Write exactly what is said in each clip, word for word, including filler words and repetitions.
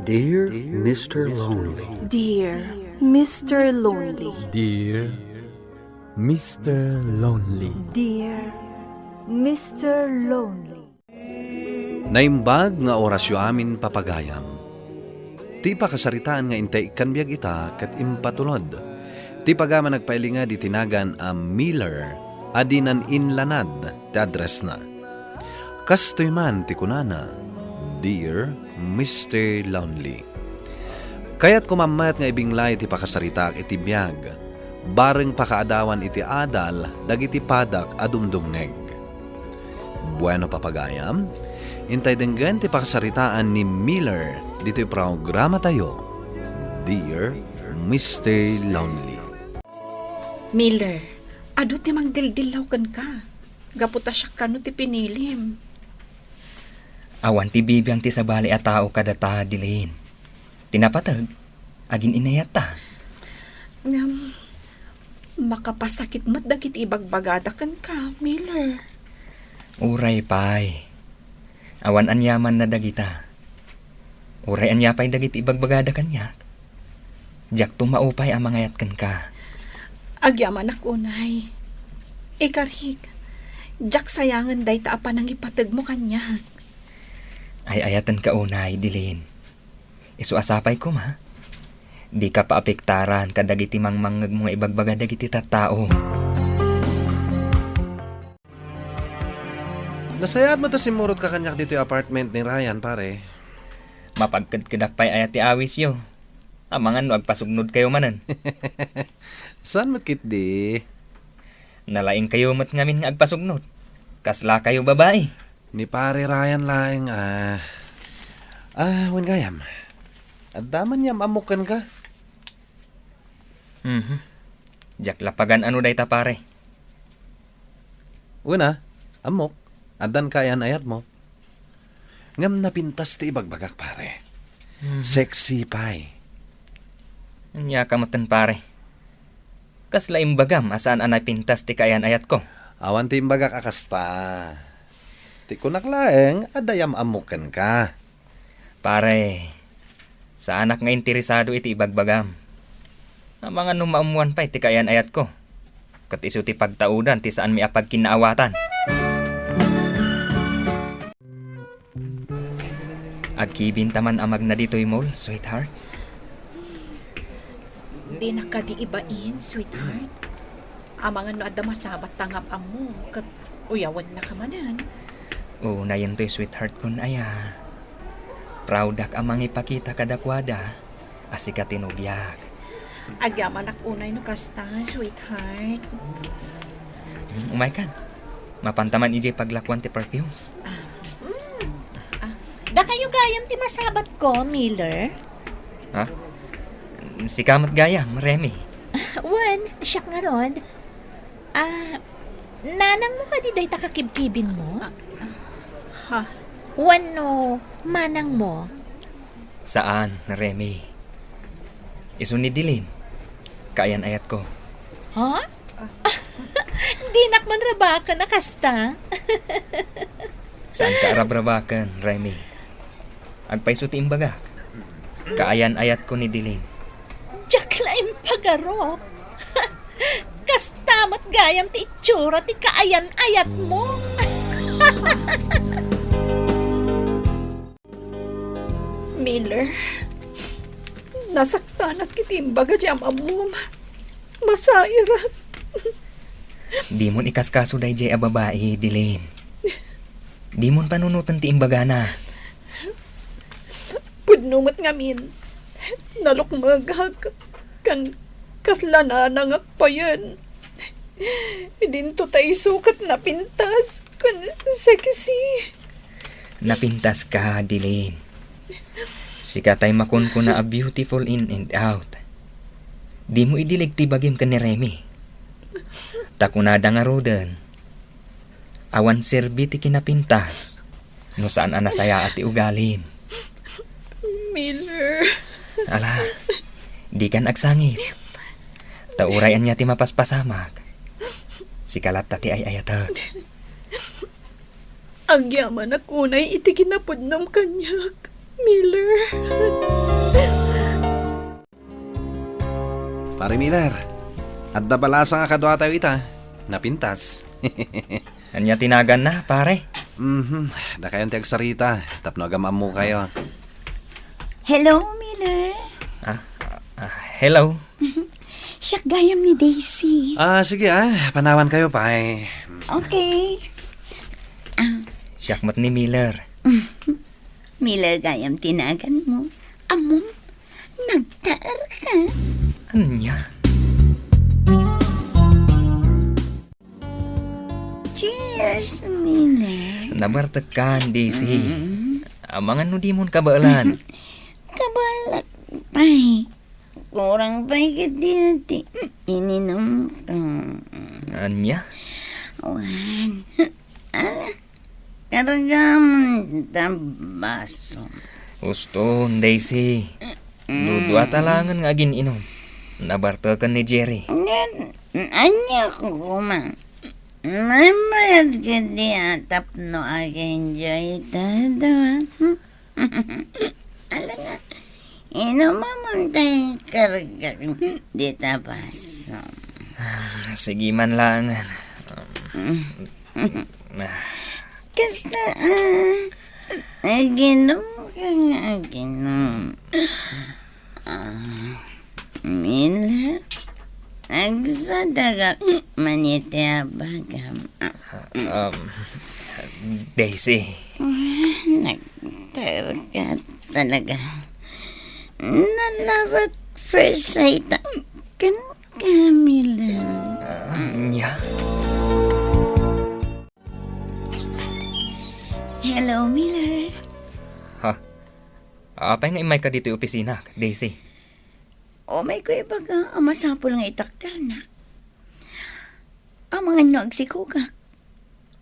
Dear Mister Lonely. Dear Mister Lonely. Dear Mister Lonely. Dear Mister Lonely. Naimbag nga orasyo amin, papagayam. Ti pakasaritaan nga intay ikkan biag ita ket impatulod. Ti pagama nagpailinged iti nagan a Miller a dinan inlanad ti addressna. Kastoy man ti kunana, "Dear Mister Lonely, kayatko mammet nga ibinglay ti pakasaritaak iti biag, bareng pakaadawan iti adal dagiti padak a dumdumngeg." Bueno, papagayam, intay denggen ti pakasaritaan ni Miller ditoy programatayo, Dear Mister Lonely. Miller, adu ti mangdildillaw kenka. Gapu ta siak kano ti pinilim. Awan ti bibiang ti sabali a tao kadata, Dilin. Ti napateg, agin-inayatta. Ngem, makapasakit met dagiti ibagbagada kenka, Miller. Uray pay. Awan aniamanna dagita. Uray ania pay dagiti ibagbagada kaniak, diakto maupay a mangayat kenka. Agyamanak unay. Ikarik, diak sayangen dayta a panangipategmo kaniak. Ay-ayatenka unay, Dilin. Isu a sapay koma, dika paapektaran kadagiti mangmangngegmo nga ibagbaga dagiti tattao. Nasayaat met a simmurotka kaniak ditoy apartment ni Ryan, pare. Mapagkedkedak pay aya ti awisyo. Amangan no agpasugnodkayo manen. Saan met ketdi? Nalaingkayo met ngamin nga agpasugnod. Kaslakayo babai. Ni Pare Ryan laeng, ah. Ah, wen gayam. Adda man yam-ammok kenka? Mhm. Diak la pagan-ano dayta, pare. Wen a, ammok. Addan kaayan-ayatmo. Ngem napintas ti ibagbagak, pare. Mhm. Sexy pay. Ania ka metten, pare? Kasla imbagam a saan a napintas ti kaayan-ayatko? Awan ti imbagak a kasta. Ti kunak laeng, adda yam-ammok kenka. Pare, saanak nga interesado iti ibagbagam. Amangan no maammoan pay ti kaayan-ayatko. Ket isu ti pagtaudan ti saanmi a pagkinnaawatan. Agkibin ta man a magna ditoy mall, sweetheart. Dinak kadi ibain, sweetheart. Amangan no adda masabat ta ngap-ammo, ket uyawennaka manen. Unayentoy, sweetheart kon aya. Proud-ak a mangipakita kadakuada a sika ti nobiak. Agyamanak unay no kasta, sweetheart. Hmm, umaykan. Mapanta man idiay paglakuan ti perfumes. Ah. Mm. Ah. Dakayo gayam ti masabatko, Miller? Ha? Sika met gayam, Remy. Wen, siak ngarud. Ah, nanangmo kadi dayta kakibkibinmo? Ha? Wenno manangmo? Saan, Remy. Isu ni Dilin. Kaayan-ayatko. Ha? Dinak man rabaken a kasta. Saanka a rabrabaken, Remy. Agpayso ti imbagak. Kaayan-ayatko ni Dilin. Diak la impagarup. Kasta met gayam ti itsura ti kaayan-ayatmo. Miller, nasaktanak iti imbaga ti am-ammom. Masairak. Dimon ikaskaso daydiay a babai, Dilin. Dimon panunoten ti imbagana. Pudno met ngamin. Nalukmegak ken kasla nanangak payen. Idinto ta isu ket napintas ken sexy. Napintaska, Dilin. Sika tay makunkuna a beautiful in and out. Dimo idilig ti bagim ken ni Remy. Ta kunada ngaruden, awan serbi ti kinapintas no saan a nasayaat ti ugalim. Miller. Ala, dikan agsangit. Ta uray ania ti mapaspasamak, sika latta ti ay-ayatek. Agyamanak unay iti kinapudnom kaniak. Miller. Pare Miller, adda balasang a kaduatayo ita. Napintas. Ania ti naganna, pare? Mhm, dakayon ti agsarita, tapno agam-ammokayo. Hello, Miller. Ah, ah, hello. Siak gayam ni Daisy. Ah, sige, ah, panawankayo pay. Okay. Ah. Siak met ni Miller. Miller gayam ti naganmo. Ammom, nagtaerka. Ania? Cheers, Miller. Nabartekkan, Daisy. Mm. Amangan no dimon kabaelan. Kabaelak pay. Kurang pay ketdi ti ininumko. Ania? Wen. Ala, kargam ta baso. Uston, Daisy. Mm. Dudua ta laengen nga agin-inom. Nabarteken ni Jerry. Ngem, ania koma? Maymayat ketdi a tapno ag-enjoy ta dua. Hmm? Ala nga, inumamon tay kargak dita baso. Sige man laengen. Mm. Ah. Kasta, ah, aginom ka nga aginom. Ah, Miller, agsadagak man iti abagam. Ah, um, Daisy. Ah, nagtarka talaga. Nalabat first sight ken ka, Miller. Ah, ania? Hello, Miller. Ha? Apay nga immayka ditoy opisina, Daisy? Umayko ibaga a masapul nga itakdernak. Amangan no agsikogak.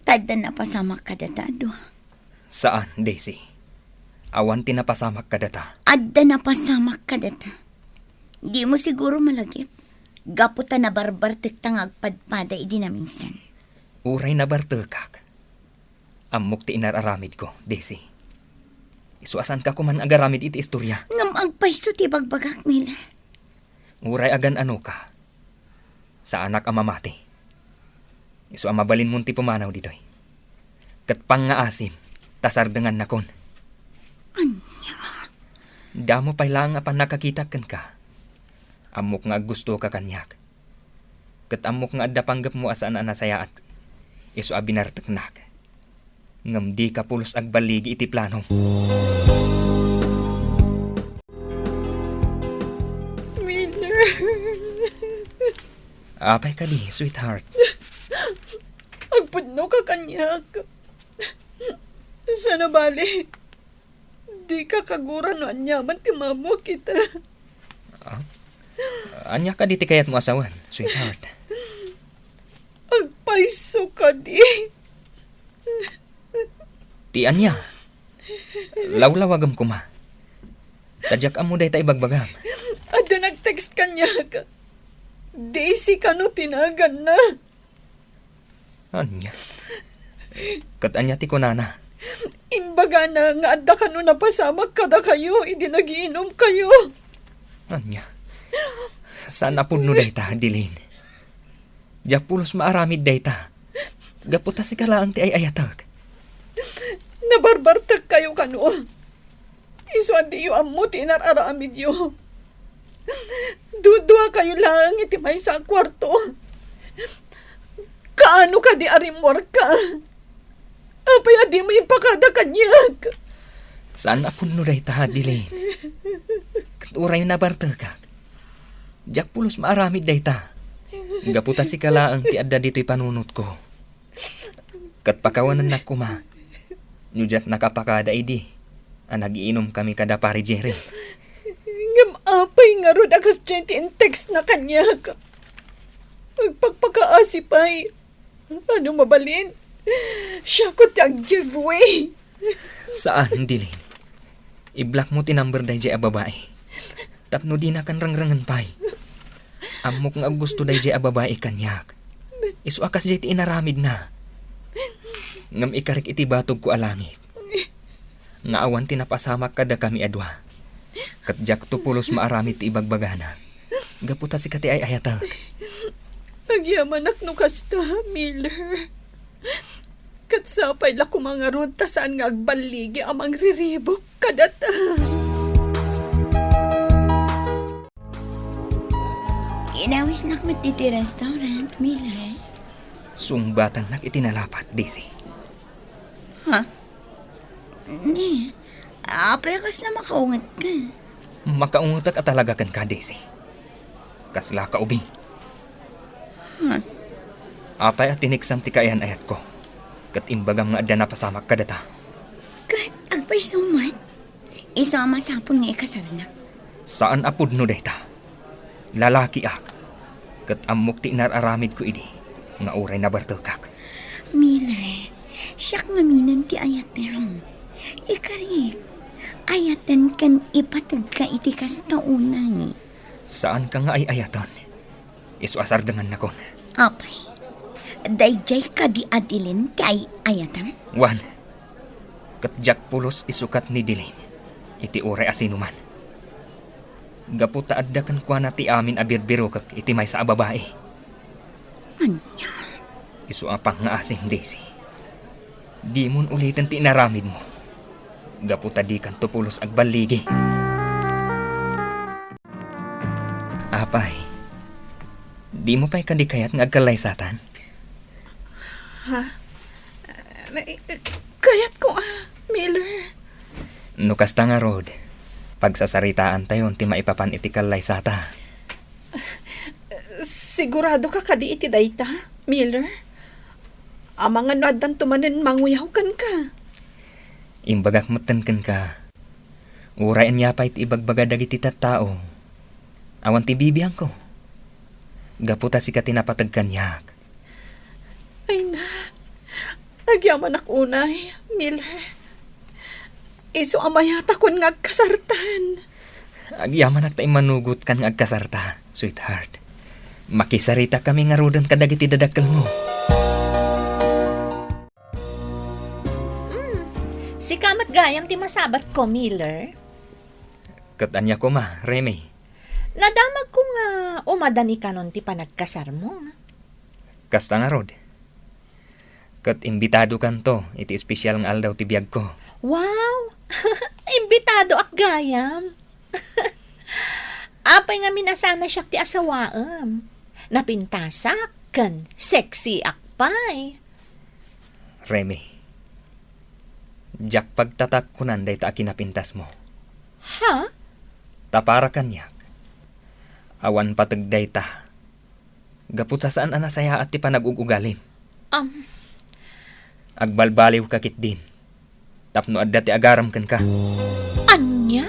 Ta adda napasamak kadata a dua. Saan, Daisy. Awan ti napasamak kadata. Adda napasamak kadata. Dimo siguro malagip. Gapu ta nabarbartekta nga agpadpada idi naminsan. Uray nabartekak. Ammok ti inar-aramidko, Daisy. Isu a saanka koman agaramid iti istoria. Ngem agpayso ti ibagbagak, Miller. Uray agan-anoka, saanak a mamati. Isu a mabalinmon ti pumanaw ditoy. Ket pangngaasim, ta sardengannakon. Ania? Damo pay laeng a pannakakitak kenka. Ammok nga aggustoka kaniak. Ket ammok nga adda panggepmo a saan a nasayaat. Isu a binarteknak. Ngem dika pulos agballigi iti planom. Miller. Apay kadi, sweetheart? Agpudnoka kaniak. Sana bali, dika kagura no aniaman ti maammoak ita. Ah? Ania kadi ti kayatmo a sawen, sweetheart? Agpayso kadi. Ti ania? Lawlawagem koma. Ta diak ammo dayta ibagbagam. Adda nag-text kaniak. Daisy kano ti naganna. Ania? Ket ania ti kunana? Imbagana nga adda kano napasamak kadakayo idi nagiinumkayo. Ania? Saan a pudno dayta, Dilin. Diak pulos maaramid dayta. Gapu ta sika laeng ti ay-ayatek. Nabarbartekkayo kano. Isu a diyo ammo ti inar-aramidyo. Duduakayo laeng iti maysa a kuarto. Kaano kadi a rimmuarka? Apay a dimo impakada kaniak? Saan a pudno dayta, Dilin. Ket uray nabartekak, diak pulos maaramid dayta. Gapu ta sika laeng ti adda ditoy panunotko. Ket pakawanennak koma no diak nakapakada idi a nagiinumkami kada Pari Jerry. Ngem apay ngarud a kasdiay ti in-textna kaniak? Agpakpakaasi pay. Ano mabalin? Siakon ti ag-giveaway. Saan, Dilin. I-blockmo ti number daydiay a babai. Tapno dinakan rengrengen pay. Ammok nga aggusto daydiay a babai kaniak. Isu a kasdiay ti inaramidna. Ngem ikarik iti batogko a langit. nga awan ti napasamak kadakami a dua. Ket diakto pulos maaramid ti ibagbagana. Gapu ta sika ti ay-ayatek. Agyamanak no kasta, Miller. Ket sapay la koma ngarud ta saan nga agballigi a mangriribuk kadata. Inawisnak met iti restaurant, Miller. Sungbatannak iti nalapat, Daisy. Ha? Ni, apay a kasla makaungetka? Makaungetak a talaga kenka, Daisy. Kasla ka ubing. Ha? Apay a tiniksam ti kaayan-ayatko, ket imbagam nga adda napasamak kadata. Ket agpayso met? Isu a masapul nga ikasarnak. Saan a pudno dayta. Lalakiak, ket ammok ti inar-aramidko idi nga uray nabartekak. Miller, siak ngaminen ti ayatem. Ikarik, ayaten ken ipategka iti kasta unay. Saanka nga ay-ayaten. Isu a sardengannakon. Apay, daydiay kadi a Dilin ti ay-ayatem? Wen, ket diak pulos isukat ni Dilin iti uray a sinuman. Gapu ta adda kenkuana ti amin a birbirokek iti maysa a babai. Ania? Isu a pangngaasim, Daisy. Dimon uliten ti inaramidmo. Gapu ta dikanto pulos agballigi. Apay, dimo pay kadi kayat nga agkallaysatan? Ha? Eh, kayatko, ah, Miller. No kasta ngarud, pagsasaritaantayon ti maipapan iti kallaysata. Siguradoka kadi iti dayta, Miller? Amangan no addanto manen manguyaw kenka. Imbagak metten kenka, uray ania pay ti ibagbaga dagiti tattao, awan ti bibiangko. Gapu ta sika ti napateg kaniak. Ay na, agyamanak unay, Miller. Isu a mayatakon nga agkasartan. Agyamanak ta immanugotkan nga agkasarta, sweetheart. Makisaritakami ngaruden kadagiti dadakkelmo. Mm, sika met gayam ti masabatko, Miller. Ket ania koma, Remy? Nadamagko nga umadanikanon ti panagkasarmo. Kasta ngarud. Ket imbitadokanto iti espesyal nga aldaw ti biagko. Wow! Imbitadoak gayam. Apay ngamin a sana siak ti asawaem? Napintasak ken sexyak pay. Remy, diak pagtatakkunan dayta a kinapintasmo. Ha? Ta para kaniak, awan pateg dayta. Gapu ta saan a nasayaat ti panag-ug-ugalim. Am. Agbalbaliwka ketdin tapno adda ti agaram kenka. Ania?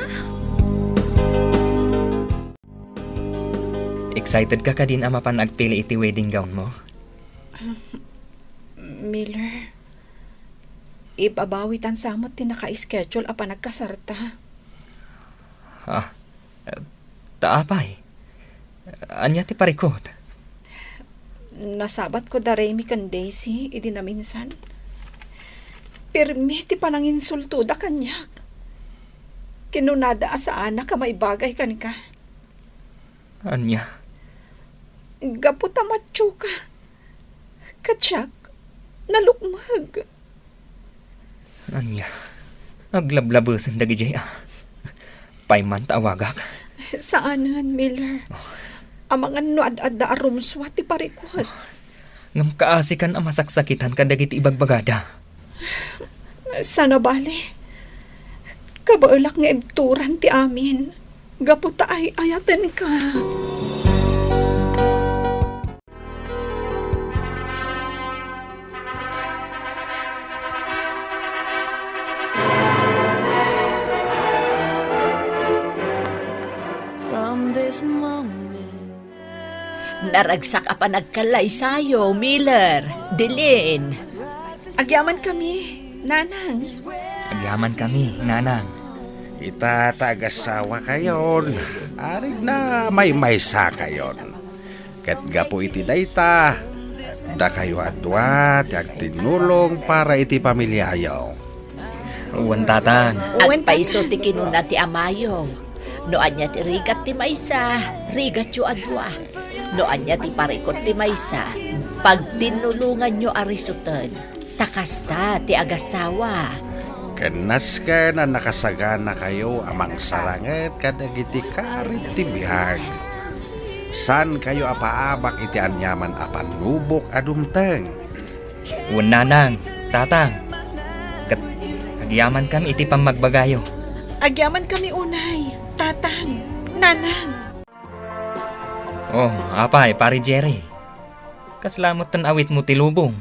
Excited ka kadin a mapan agpili iti wedding gown mo? Miller, ibabawitan sa met ti naka-schedule a panagkasarta. Ah, ta apay? Ania ti parikut? Nasabatko da Remy ken Daisy idi naminsan. Pirmi ti pananginsultoda kaniak. Kinunada a saanak a maibagay kenka. Ania? Gapu ta macho ka. Ket siak, nalukmeg. Ania? Aglablabesen dagidiay a. Pay man ta awagak? Saanen, Miller. Oh. Amangan no ad-adda a rumsua ti parikut. Ngem kaasikan a masaksakitan kadagiti ibagbagada. Sana bale, kabaelak nga ibturan ti amin gapu ta ay-ayatenka. From this moment, Naragsak a panagkallaysayo, Miller, Dilin. Agyamankami, Nanang. Agyamankami, Nanang. Ita ta agasawakayon, arig na maymaysakayon. Ket gapu iti dayta, dakayo a dua ti agtinnulong para iti pamiliayo. Wen, Tatang. Agpayso ti kinuna ti amayo, "No ania ti rigat ti maysa, rigatyo a dua. No ania ti parikut ti maysa, pagtinnulonganyo a risuten. Ta kasta ti agasawa." Ken nasken a nakasaganakayo a mangsaranget kadagiti karit ti biag. Saankayo a paabak iti aniaman a pannubok a dumteng. Wen, Nanang, Tatang. Ket agyamankami iti pammagbagayo. Agyamankami unay, Tatang, Nanang. Oh, apay, Pare Jerry. Kasla met ti awitmo ti lubong.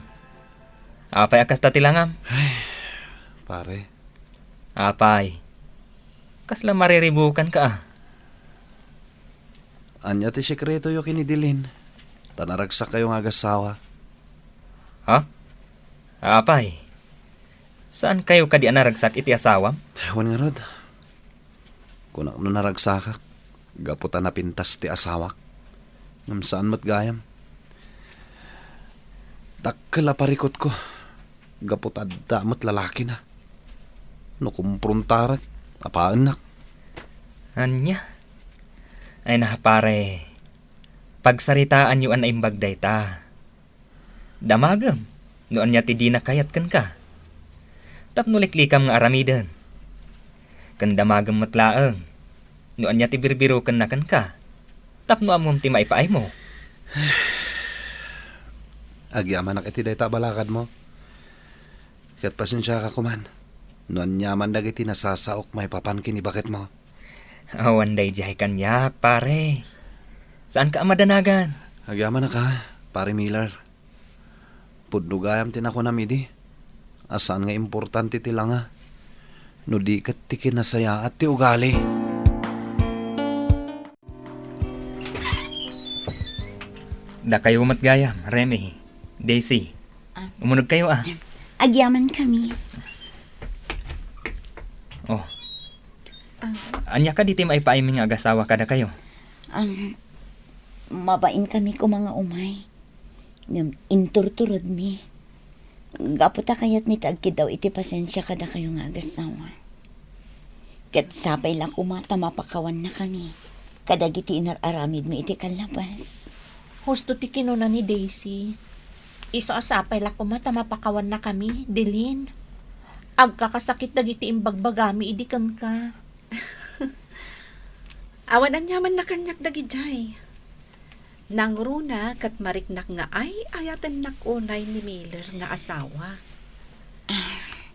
Apay a kasta ti langam? Pare. Apay, kasla mariribukanka a. Ania ti sekretoyo ken ni Dilin? Ta naragsakkayo nga agasawa. Ha? Apay, saankayo kadi a naragsak iti asawam? Wen ngarud. Kunak no naragsakak, gapu ta napintas ti asawak. Ngem saan met gayam. Dakkel a parikutko, gapu ta adda met lalakina. No kumprontarek, apaennak. Ania? Ay na, pare, pagsaritaanyo a naimbag dayta. Damagem no ania ti dina kayat kenka. Tapno liklikam nga aramiden. Ken damagem met laeng no ania ti birbirokenna kenka. Tapno ammom ti maipaaymo. Agyamanak iti dayta a balakadmo. Ket pasensiaka koman no aniaman dagiti nasasaok maipapan ken ni baketmo. Awan daydiay kaniak, pare. Saanka a madanagan. Agyamanak a, Pare Miller. Pudno gayam ti nakunam idi a saan nga importante ti langa, no di ket ti kinasayaat ti ugali. Dakayo met gayam, Remy, Daisy. Ah. Umunegkayo a. Agyamankami. Oh. Ah. Ania kadi ti maipaaymi nga agasawa kadakayo? Ah, mabainkami koma nga umay. Ngem inturturedmi. Gapu ta kayatmi ti agkiddaw iti pasensia kadakayo nga agasawa. Ket sapay la koma ta mapakawannakami kadagiti inar-aramidmi iti kallabas. Husto ti kinuna ni Daisy. Isu a sapay la koma ta mapakawannakami, Dilin. Agkakasakit dagiti imbagbagami idi kenka. Awan aniamanna kaniak dagidiay. Nangruna ket mariknak nga ay-ayatennak unay ni Miller nga asawa.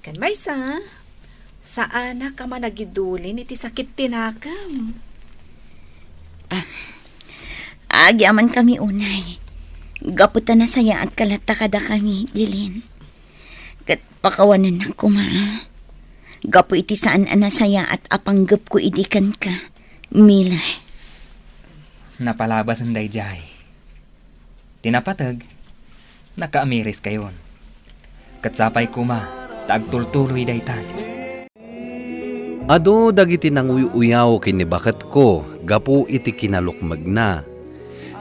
Ken maysa, saanak a managidulin iti sakit ti nakem. Ah, agyamankami unay. Gapu ta nasayaatka latta kadakami, Dilin. Ket pakawanennak koma. Gapu iti saan a nasayaat a panggepko idi kenka, Miller. Napalabasen daydiay. Ti napateg, nakaamiriskayon. Ket sapay koma ta agtultuloy daytan. Adu dagiti nanguy-uyaw ken ni baketko gapu iti kinalukmegna.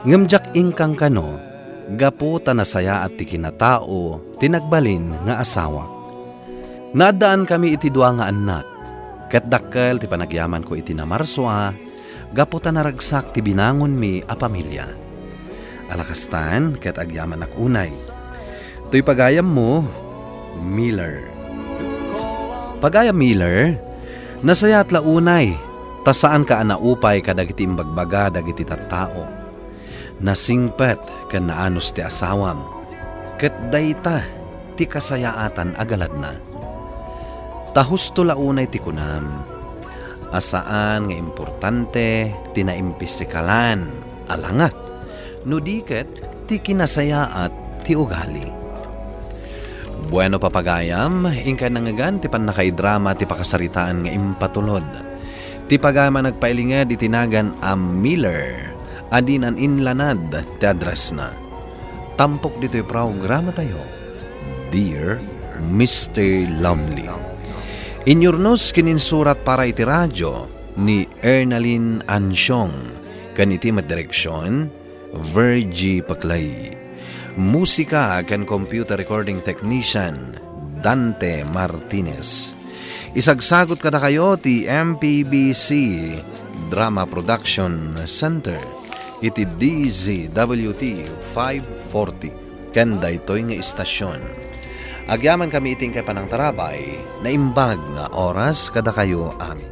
Ngem diak inkankano, gapu ta nasayaat ti kinatao ti nagbalin nga asawak. Naaddaankami iti dua nga annak, ket dakkel ti panagyamanko iti namarsua, gapu ta naragsak ti binangonmi a pamilia. Ala kastan, ket agyamanak unay. Toy pagayammo, Miller. Pagayam Miller, nasayaat la unay, ta saanka a naupay kadagiti imbagbaga dagiti tattao. Nasingpet ken naanus ti asawam, ket dayta ti kasayaatan a galadna. Ta husto la unay ti kunam a saan nga importante ti naimpisikalan a langa, no di ket ti kinasayaat ti ugali. Bueno, papagayam, inkay nangngegan ti pannakaidrama ti pakasaritaan nga impatulod. Ti pagayam a nagpailinged iti nagan a Miller a dinan inlanad ti addressna. Tampok ditoy programatayo, Dear Mister Lumley. Inyurnos ken insurat para iti radio ni Ernalyn Ansiong ken iti met direksion, Virgie Paclay. Musika ken computer recording technician, Dante Martinez. Isagsagut kadakayo ti M P B C Drama Production Center iti D Z W T five forty ken daytoy nga istasion. Agyaman kami iti inkay panangtarabay, naimbag nga oras kadakayo amin.